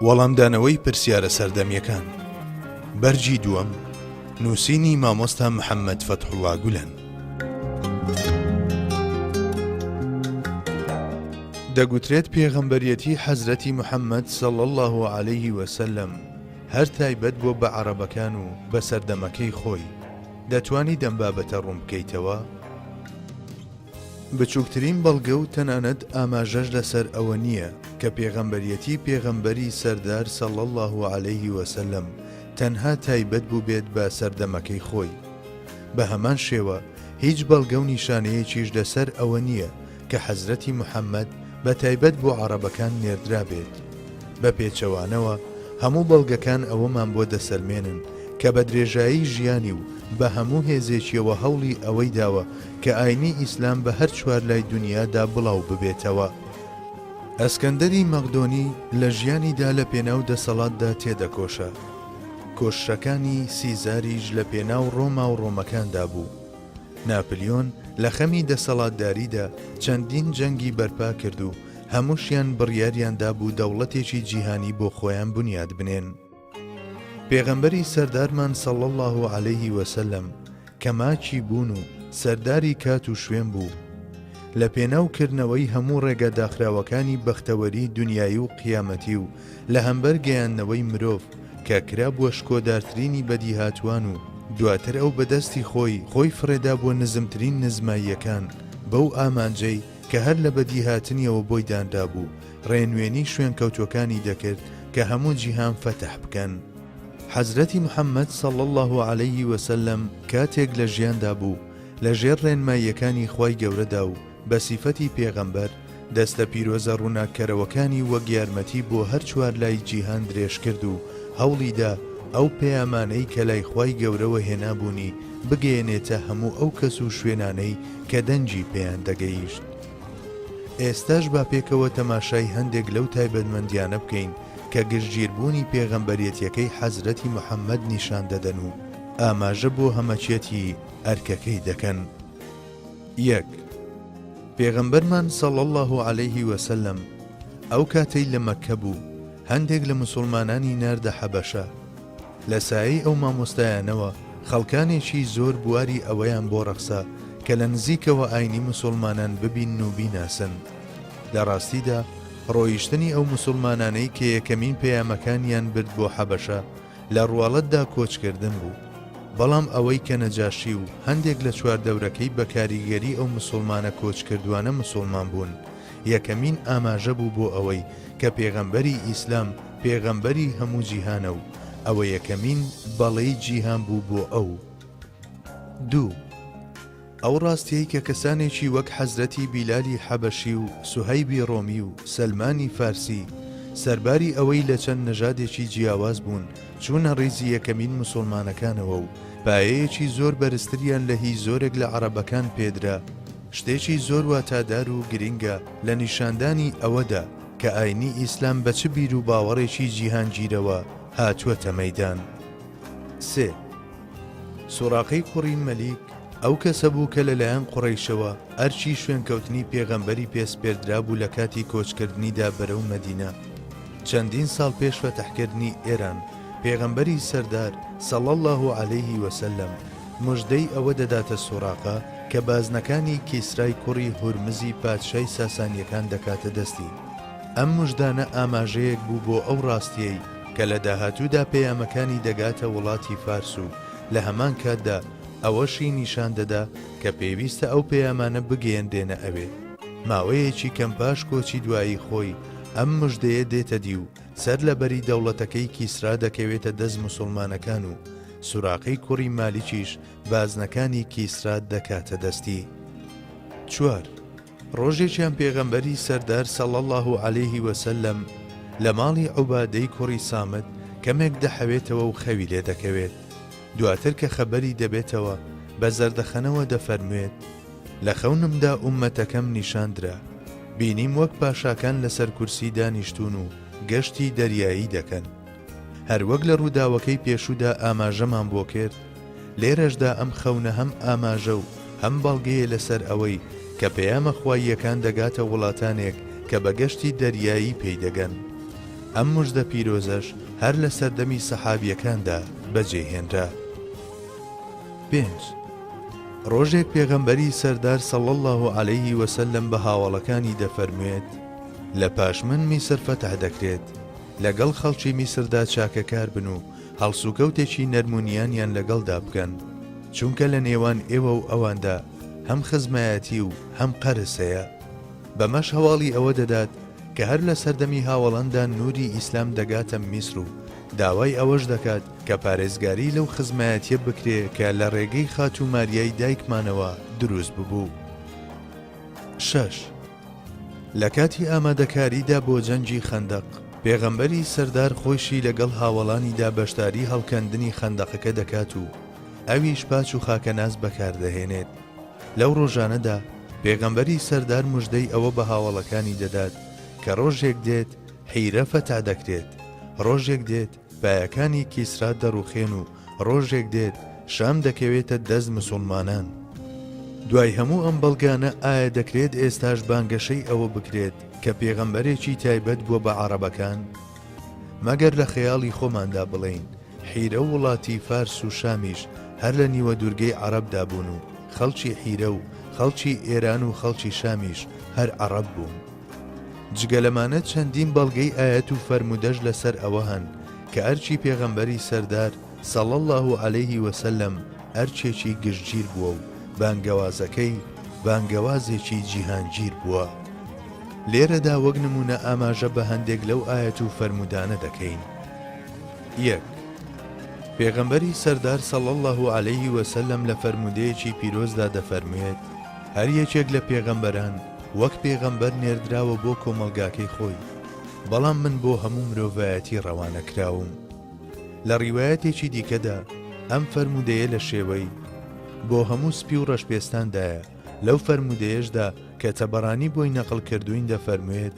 وەڵامدانەوەی پرسیارە سەردەمیەکان بەرگی دووەم نووسینی مامۆستا محەممەد فەتحوڵا گولەن. دەگوترێت پێغەمبەریەتی حەزرەتی محەممەد صلی اللە علیه وسلم هەر تایبەت بووە بە عەڕەبەکان و بە سەردەمەکەی خۆی، دەتوانیت ئەم بابەتە ڕوون بکەیتەوە؟ بچووکترین بەڵگە و تەنانەت ئاماژەش لەسەر ئەوە نییە کە پێغەمبەریەتی پێغەمبەری سەردار صلی اللە علیه وسلم تەنها تایبەت بووبێت بە سەردەمەکەی خۆی. بە هەمان شێوە هیچ بەڵگە و نیشانەیەکیش لەسەر ئەوە نییە کە حەزرەتی محەممەد بە تایبەت بۆ عەڕەبەکان نێردرابێت. بە پێچەوانەوە هەموو بەڵگەکان ئەوەمان بۆ دەسەلمێنن کە بە درێژایی ژیانی و بە هەموو هێزێکیەوە هەوڵی ئەوەی داوە کە ئاینی ئیسلام بە هەر چوارلای دونیادا بڵاو ببێتەوە. ئەسکەندەری مەقدۆنی لە ژیانیدا لە پێناو دەسەڵاتدا تێدەکۆشا. کۆششەکانی سیزاریش لە پێناو ڕۆما و ڕۆمەکاندا بوو. ناپلیۆن لە خەمی دەسەڵاتداریدا چەندین جەنگی بەرپا کرد و هەمووشیان بڕیاریان دابوو دەوڵەتێکی جیهانی بۆ خۆیان بنیات بنێن. پێغەمبەری سەردارمان صلی اللە علیه وسلم کە ماکی بوون و سەرداری کات و شوێن بوو، لە پێناو کردنەوەی هەموو ڕێگا داخراوەکانی بەختەوەری دونیایی و قیامەتی و لە هەمبەر گەیاندنەوەی مرۆڤ کە کرابووە شکۆدارترینی بەدیهاتووان و دواتر ئەو بە دەستی خۆی خۆی فڕێدابووە نزمترین نزماییەکان بەو ئامانجەی کە هەر لە بەدیهاتنیەوە بۆی دانرابوو ڕێنوێنی شوێنکەوتووەکانی دەکرد کە هەموو جیهان فەتح بکەن. حەزرەتی محمد صلی اللە علیه وسلم کاتێک لە ژیاندا بوو لە ژێر ڕێنماییەکانی خوای گەورەدا و بە سیفەتی پێغەمبەر دەستە پیرۆزە ڕووناککەرەوەکانی وەک یارمەتی بۆ هەر چوارلای جیهان درێژکرد و هەوڵیدا ئەو پەیامانەی کە لای خوای گەورەوە هێنابوونی بگەیەنێتە هەموو ئەو کەس و شوێنانەی کە دەنگی پێیان دەگەیشت. ئێستاش با پێکەوە تەماشای هەندێک لەو تایبەتمەندیانە بکەین کە گشتگیربوونی پێغەمبەرێتیەکەی حەزرەتی محەممەد نیشان دەدەن و ئاماژە بۆ هەمەکیەتی ئەرکەکەی دەکەن. یەک، پێغەمبەرمان صلی اللە علیه وسلم ئەو کاتەی لە مەککە بوو هەندێک لە موسوڵمانانی ناردە حەبەشە، لە سایەی ئەو مامۆستایانەوە خەڵکانێکی زۆر بواری ئەوەیان بۆ ڕەخسا کە لە نزیکەوە ئاینی موسوڵمانان ببینن و بیناسن. لە ڕاستیدا ڕۆیشتنی ئەو موسوڵمانانەی کە یەکەمین پەیامەکانیان برد بۆ حەبەشە لە ڕواڵەتدا کۆچکردن بوو، بەڵام ئەوەی کە نەجاشی و هەندێک لە چواردەورەکەی بە کاریگەری ئەو موسوڵمانە کۆچکردوانە موسوڵمان بوون، یەکەمین ئاماژە بوو بۆ ئەوەی کە پێغەمبەری ئیسلام پێغەمبەری هەموو جیهانە و ئەوە یەکەمین بەڵێی جیهان بوو بۆ ئەو. دوو. ئەو ڕاستیەی کە کەسانێکی وەک حەزرەتی بیلالی حەبەشی و سوهەیبی ڕۆمی و سەلمانی فارسی سەرباری ئەوەی لە چەند نەژادێکی جیاواز بوون چوونە ڕیزی یەکەمین موسوڵمانەکانەوە و پایەیەکی زۆر بەرزتریان لە هی زۆرێک لە عەڕەبەکان پێدرا شتێکی زۆر واتادار و گرینگە لە نیشاندانی ئەوەدا کە ئاینی ئیسلام بە چ بیروباوەڕێکی جیهانگیرەوە هاتووەتە مەیدان. سێ. سوڕاقەی کوڕی مەلیک ئەو کەسە بوو کە لەلایەن قوڕەیشەوە ئەرکی شوێنکەوتنی پێغەمبەری پێ سپێردرابوو لە کاتی کۆچکردنیدا بەرەو مەدینە چەندین ساڵ پێش فەتحکردنی ئێران پێغەمبەری سەردار صلی اللە علیه وسلم مژدەی ئەوە دەداتە سوڕاقە کە بازنەکانی کیسرای کوڕی هورمزی پادشای ساسانیەکان دەکاتە دەستی. ئەم مژدانە ئاماژەیەک بوو بۆ ئەو ڕاستیەی کە لە داهاتوودا پەیامەکانی دەگاتە وڵاتی فارس و لە هەمان کاتدا ئەوەشی نیشان دەدا کە پێویستە ئەو پەیامانە بگەیەنرێنە ئەوێ. ماوەیەکی کەم پاش کۆچی دوایی خۆی ئەم مژدەیە دێتە دی و سەر لە بەری دەوڵەتەکەی کیسرا دەکەوێتە دەست موسوڵمانەکان و سوراقەی کوڕی مالیکیش بازنەکانی کیسرا دەکاتە دەستی. چوار. ڕۆژێکیان پێغەمبەری سەردار صلی اللە علیه وسلم لە ماڵی عوبادەی کوڕی سامت کەمێک دەحەوێتەوە و خەوی لێ دەکەوێت، دواتر کە خەبەری دەبێتەوە بە زەردەخەنەوە دەفەرموێت، لە خەونمدا ئوممەتەکەم نیشان درا، بینیم وەک پاشاکان لەسەر کورسی دانیشتوون و گەشتی دەریایی دەکەن. هەروەک لە ڕووداوەکەی پێشوودا ئاماژەمان بۆ کرد، لێرەشدا ئەم خەونە هەم ئاماژە و هەم بەڵگەیە لەسەر ئەوەی کە پەیامە خواییەکان دەگاتە وڵاتانێک کە بە گەشتی دەریایی پێی دەگەن. ئەم مژدە پیرۆزەش هەر لە سەردەمی سەحابییەکاندا بەجێ هێنرا. پێنج، ڕۆژێک پێغەمبەری سەردار صلی اللە علیه وسلم بە هاوەڵەکانی دەفەرموێت، لە پاش من میسر فەتح دەکرێت، لەگەڵ خەڵکی میسردا چاکەکار بن و هەڵسوکەوتێکی نەرم و نیانیان لەگەڵدا بکەن، چونکە لە نێوان ئێوە و ئەواندا هەم خزمایەتی و هەم قەرز هەیە. بەمەش هەواڵی ئەوە دەدات کە هەر لە سەردەمی هاوەڵاندا نوری ئیسلام دەگاتە میسر و داوای ئەوەش دەکات کە پارێزگاری لەو خزمایەتیە بکرێ کە لە ڕێگەی خاتوو ماریای دایکمانەوە دروست ببوو. شەش. لە کاتی ئامادەکاریدا بۆ جەنگی خەندەق، پێغەمبەری سەردار خۆیشی لەگەڵ هاوەڵانیدا بەشداری هەڵکەندنی خەندەقەکە دەکات و ئەویش پاچ و خاکەناز بەکاردەهێنێت. لەو ڕۆژانەدا پێغەمبەری سەردار مژدەی ئەوە بە هاوەڵەکانی دەدات کە ڕۆژێک دێت حیرە فەتح دەکرێت، ڕۆژێک دێت پایەکانی کیسرا دەڕوخێن و ڕۆژێک دێت شام دەکەوێتە دەست مسوڵمانان. دوای هەموو ئەم بەڵگانە ئایا دەکرێت ئێستاش بانگەشەی ئەوە بکرێت کە پێغەمبەرێکی تایبەت بووە بە عەڕەبەکان؟ مەگەر لە خەیاڵی خۆماندا بڵێین حیرە و وڵاتی فارس و شامیش هەر لە نیوە دوورگەی عەڕەبدا بوون و خەڵکی حیرە و خەڵکی ئێران و خەڵکی شامیش هەر عەڕەب بوون. جگە لەمانە چەندین بەڵگەی ئایەت و فەرموودەش لەسەر ئەوە هەن کە ئەرکی پێغەمبەری سەردار صلی اللە علیه وسلم ئەرکێکی گشتگیر بووە و بانگەوازەکەی بانگەوازێکی جیهانگیر بووە. لێرەدا وەک نموونە ئاماژە بە هەندێک لەو ئایەت و فەرموودانە دەکەین. یەک، پێغەمبەری سەردار صلی اللە علیه وسلم لە فەرموودەیەکی پیرۆزدا دەفەرموێت، هەر یەکێک لە پێغەمبەران وەک پێغەمبەر نێردراوە بۆ کۆمەڵگاکەی خۆی، بەڵام من بۆ هەموو مرۆڤایەتی ڕەوانە کراوم. لە ڕیوایەتێکی دیکەدا ئەم فەرموودەیە لە شێوەی، بۆ هەموو سپی و ڕەشپێستاندایە، لەو فەرموودەیەشدا کە تەبەڕانی بۆی نەقڵ کردووین دەفەرموێت،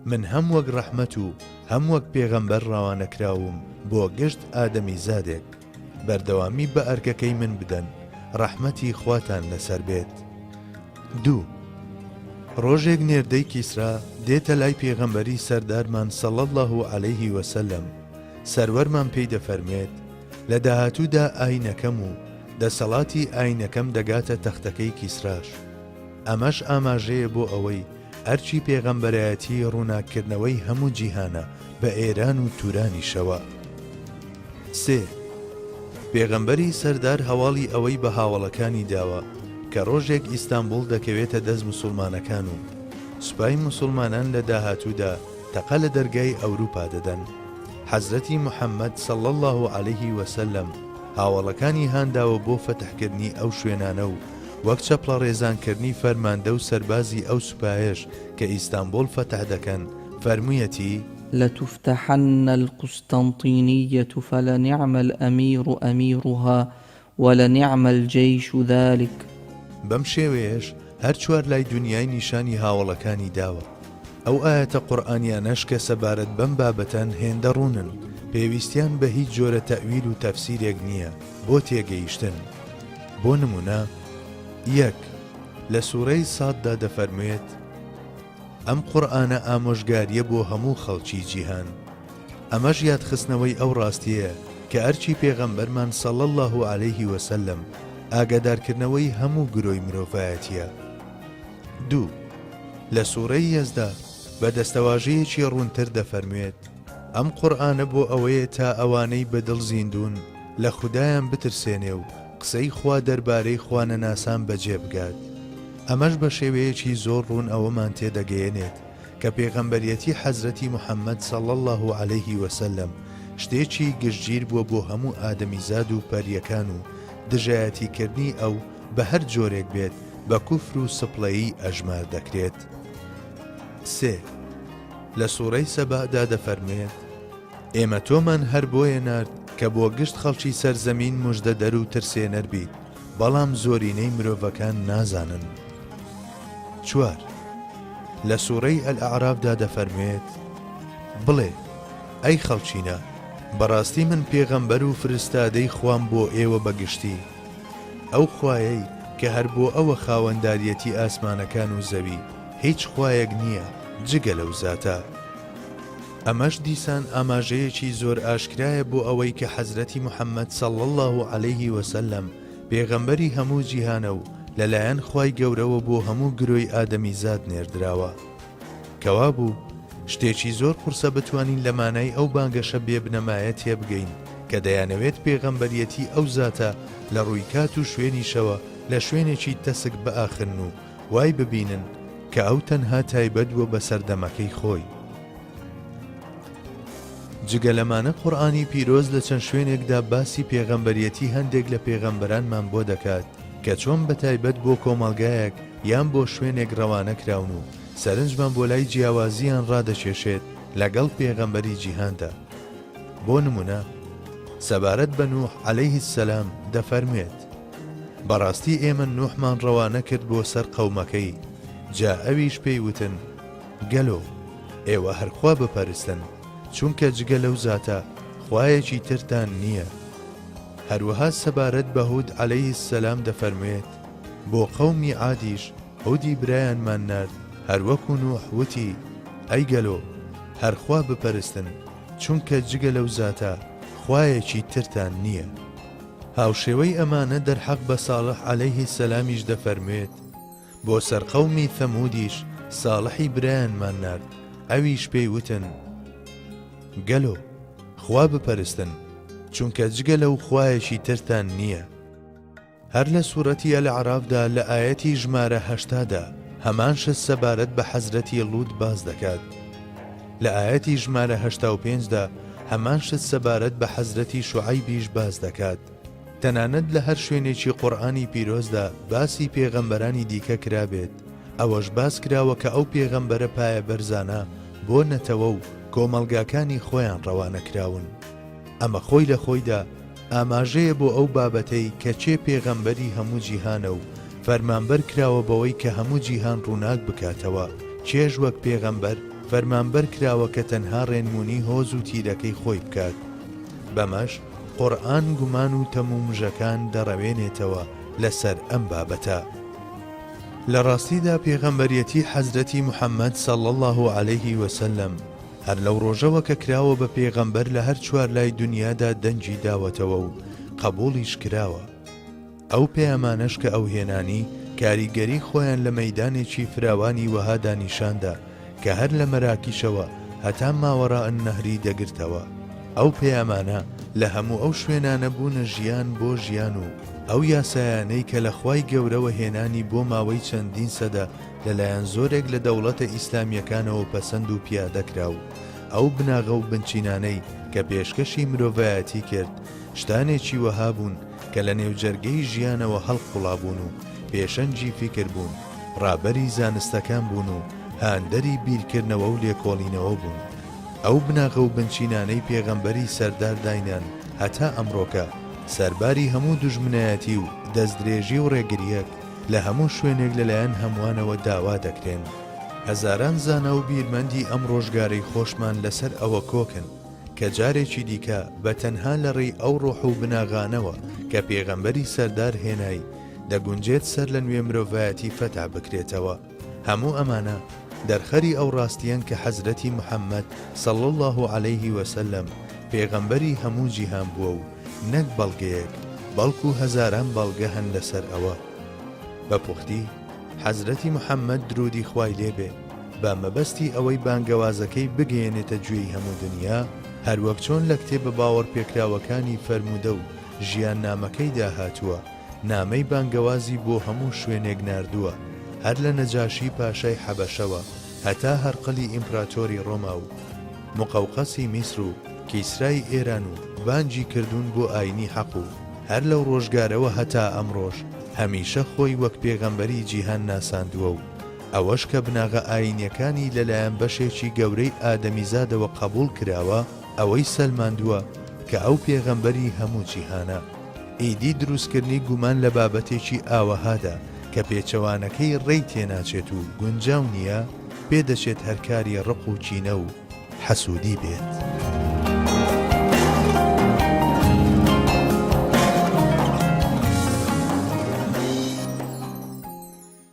من هەم وەک ڕەحمەت و هەم وەک پێغەمبەر ڕەوانەکراوم بۆ گشت ئادەمیزادێک، بەردەوامی بە ئەرکەکەی من بدەن، ڕەحمەتی خواتان لەسەر بێت. دوو. ڕۆژێک نێردەی کیسرا دێتە لای پێغەمبەری سەردارمان صلی اللە علیه وسلم، سەروەرمان پێی دەفەرموێت، لە داهاتوودا ئاینەکەم و دەسەڵاتی ئاینەکەم دەگاتە تەختەکەی کیسراش. ئەمەش ئاماژەیە بۆ ئەوەی ئەرکی پێغەمبەرایەتی ڕووناککردنەوەی هەموو جیهانە بە ئێران و تورانیشەوە. سێ، پێغەمبەری سەردار هەواڵی ئەوەی بە هاوەڵەکانی داوە کە ڕۆژێک ئیستانبوڵ دەکەوێتە دەست موسوڵمانەکان و سوپای موسوڵمانان لە داهاتوودا تەقە لە دەرگای ئەوروپا دەدەن. حەزرەتی محمد صلی اللە علیه وسلم هاوەڵەکانی هانداوە بۆ فەتحکردنی ئەو شوێنانە و وەک چەپڵەڕێزانکردنی فەرماندە و سەربازی ئەو سوپایەش کە ئیستانبوڵ فەتح دەکەن فەرموویەتی. لتفتحن القسطنطینیە فلنعم الامیر امیرها ولنعم الجیش ذلک. بەم شێوەیەش هەر چوار لای دونیای نیشانی هاوەڵەکانی داوە. ئەو ئایەتە قورئانیانەش کە سەبارەت بەم بابەتەن هێندە ڕوونن پێویستیان بە هیچ جۆرە تەئویل و تەفسیرێک نییە بۆ تێگەیشتن. بۆ نموونە، یەک. لە سورەی صاد دا دەفەرموێت، ئەم قورئانە ئامۆژگارییە بۆ هەموو خەڵکی جیهان. ئەمەش یادخستنەوەی ئەو ڕاستیەیە کە ئەرکی پێغەمبەرمان صلی اللە علیه وسلم ئاگادارکردنەوەی هەموو گرۆی مرۆڤایەتیە. دوو. لە سوڕەی یەزدا بە دەستەواژەیەکی ڕوونتر دەفەرموێت، ئەم قورئانە بۆ ئەوەیە تا ئەوانەی بە دڵ زیندوون لە خودایان بترسێنێ و قسەی خوا دەربارەی خوانەناسان بەجێ بگات. ئەمەش بە شێوەیەکی زۆر ڕوون ئەوەمان تێدەگەیەنێت کە پێغەمبەریەتی حەزرەتی محمد صلی اللە علیه وسلم شتێکی گشتگیر بووە بۆ هەموو ئادەمیزاد و پەرییەکان و دژایەتی کردنی ئەو بە هەر جۆرێک بێت بە کوفر و سپڵەیی ئەژمار دەکرێت. سێ. لە سوڕەی سەبا دا دەفەرموێت، ئێمە تۆمان هەر بۆیە نارد کە بۆ گشت خەڵکی سەر زەمین موژدەدەر و ترسێنەر بیت، بەڵام زۆرینەی مرۆڤەکان نازانن. چوار. لە سوڕەی الاعراف دا دەفەرموێت، بڵێ، ئەی خەڵکینە، بەڕاستی من پێغەمبەر و فرستادەی خوام بۆ ئێوە بە گشتی، ئەو خوایەی کە هەر بۆ ئەوە خاوەنداریەتی ئاسمانەکان و زەوی، هیچ خوایەک نییە جگە لەو زاتە. ئەمەش دیسان ئاماژەیەکی زۆر ئاشکرایە بۆ ئەوەی کە حەزرەتی محمد صلی اللە علیه وسلم پێغەمبەری هەموو جیهانە و لەلایەن خوای گەورەوە بۆ هەموو گرۆی ئادەمیزاد نێردراوە. کەوابوو، شتێکی زۆر قورسە بتوانین لە مانای ئەو بانگەشە بێبنەمایە تێبگەین کە دەیانەوێت پێغەمبەریەتی ئەو زاتە لە ڕووی کات و شوێنیشەوە لە شوێنێکی تەسک بئاخنن و وای ببینن کە ئەو تەنها تایبەت بووە بە سەردەمەکەی خۆی. جگە لەمانە قورئانی پیرۆز لە چەند شوێنێکدا باسی پێغەمبەریەتی هەندێک لە پێغەمبەرانمان بۆ دەکات کە چۆن بە تایبەت بۆ کۆمەڵگایەک یان بۆ شوێنێک ڕەوانە کراون و سەرنجمان بۆ لای جیاوازییان ڕادەکێشێت لەگەڵ پێغەمبەری جیهاندا. بۆ نمونە سەبارەت بە نوح علیه السلام دەفەرموێت، بەڕاستی ئێمە نوحمان ڕەوانە کرد بۆ سەر قەومەکەی، جا ئەویش پێی وتن، گەلۆ! ئێوە هەر خوا بپەرستن، چونکە جگە لەو زاتە خوایەکی ترتان نییە. هەروەها سەبارەت بە هود علیه السلام دەفەرموێت، بۆ قەومی عادیش هودی برایانمان نارد هەروەکو نوح وتی، ئەی گەلۆ! هەر خوا بپەرستن، چونکە جگە لەو زاتە خوایەکی ترتان نییە. هاوشێوەی ئەمانە دەرحەق بە ساڵح علیه السلامیش دەفەرموێت، بۆ سەر قەومی ثەموودیش ساڵحی برایانمان نارد، ئەویش پێی وتن، گەلۆ! خوا بپەرستن، چونکە جگە لەو خوایەکی ترتان نییە. هەر لە سورەتی الاعراف دا لە ئایەتی ژمارە 80 دا هەمان شت سەبارەت بە حەزرەتی لوط باس دەکات. لە ئایەتی ژمارە 85 دا هەمان شت سەبارەت بە حەزرەتی شوعەیبیش باس دەکات. تەنانەت لە هەر شوێنێکی قورئانی پیرۆزدا باسی پێغەمبەرانی دیکە کرابێت، ئەوەش باس کراوە کە ئەو پێغەمبەرە پایەبەرزانە بۆ نەتەوە و کۆمەڵگاکانی خۆیان ڕەوانە کراون. ئەمە خۆی لە خۆیدا ئاماژەیە بۆ ئەو بابەتەی کە کێ پێغەمبەری هەموو جیهانە و فەرمانبەر کراوە بەوەی کە هەموو جیهان ڕووناک بکاتەوە، کێش وەک پێغەمبەر فەرمانبەر کراوە کە تەنها ڕێنموونی هۆز و تیرەکەی خۆی بکات. بەمەش قورئان گومان و تەمومژەکان دەڕەوێنێتەوە لەسەر ئەم بابەتە. لە ڕاستیدا پێغەمبەریەتی حەزرەتی محمد صلی اللە علیه وسلم هەر لەو ڕۆژەوە کە کراوە بە پێغەمبەر لە هەر چوار لای دونیادا دەنگی داوەتەوە و قەبوڵیش کراوە. ئەو پەیامانەش کە ئەو هێنانی، کاریگەری خۆیان لە مەیدانێکی فراوانی وەهادا نیشان دا کە هەر لە مەراکیشەوە هەتا ماوەراء النهری دەگرتەوە. ئەو پەیامانە لە هەموو ئەو شوێنانە بوونە ژیان بۆ ژیان و ئەو یاسایانەی کە لە خوای گەورەوە هێنانی بۆ ماوەی چەندین سەدە لەلایەن زۆرێک لە دەوڵەتە ئیسلامییەکانەوە پەسەند و پیادە کرا و ئەو بناغە و بنچینانەی کە پێشکەشی مرۆڤایەتی کرد شتانێکی وەها بوون کە لە نێوجەرگەی ژیانەوە هەڵقوڵابوون و پێشەنگی فیکر بوون، ڕابەری زانستەکان بوون و هاندەری بیرکردنەوە و لێکۆڵینەوە بوون. ئەو بناغە و بنچینانەی پێغەمبەری سەردار داینان هەتا ئەمڕۆکە، سەرباری هەموو دوژمنایەتی و دەستدرێژی و ڕێگرییەک، لە هەموو شوێنێک لەلایەن هەمووانەوە داوا دەکرێن. هەزاران زانا و بیرمەندی ئەم ڕۆژگارەی خۆشمان لەسەر ئەوە کۆکن کە جارێکی دیکە بە تەنها لە ڕێی ئەو ڕۆح و بناغانەوە کە پێغەمبەری سەردار هێنای، دەگونجێت سەرلەنوێ مرۆڤایەتی فەتح بکرێتەوە. هەموو ئەمانە دەرخەری ئەو ڕاستییەن کە حەزرەتی محەممەد، صلی اللە علیه و سلم، پێغەمبەری هەموو جیهان بووە و نەک بەڵگەیەک، بەڵکو هەزاران بەڵگە هەن لەسەر ئەوە. بە پوختی، حەزرەتی محەممەد دروودی خوای لێ بێ، بە مەبەستی ئەوەی بانگەوازەکەی بگەیەنێتە گوێی هەموو دنیا، هەروەک چۆن لە کتێبە باوەڕپێکراوەکانی فەرموودە و ژیاننامەکەیدا هاتووە، نامەی بانگەوازی بۆ هەموو شوێنێک ناردووە، هەر لە نەجاشی پاشای حەبەشەوە هەتا هەرقلی ئیمپراتۆری ڕۆما و مقەوقەسی میسر و کیسرای ئێران و بانگی کردوون بۆ ئاینی حەق و هەر لەو ڕۆژگارەوە هەتا ئەمڕۆش هەمیشە خۆی وەک پێغەمبەری جیهان ناساندووە و ئەوەش کە بناغە ئاینیەکانی لەلایەن بەشێکی گەورەی ئادەمیزادەوە قەبوڵ کراوە ئەوەی سەلماندووە کە ئەو پێغەمبەری هەموو جیهانە. ئیدی دروستکردنی گومان لە بابەتێکی ئاوەهادا کە پێچەوانەکەی ڕێی تێناچێت و گونجاو نییە، پێدەچێت هەر کاری ڕق و کینە و حەسوودی بێت.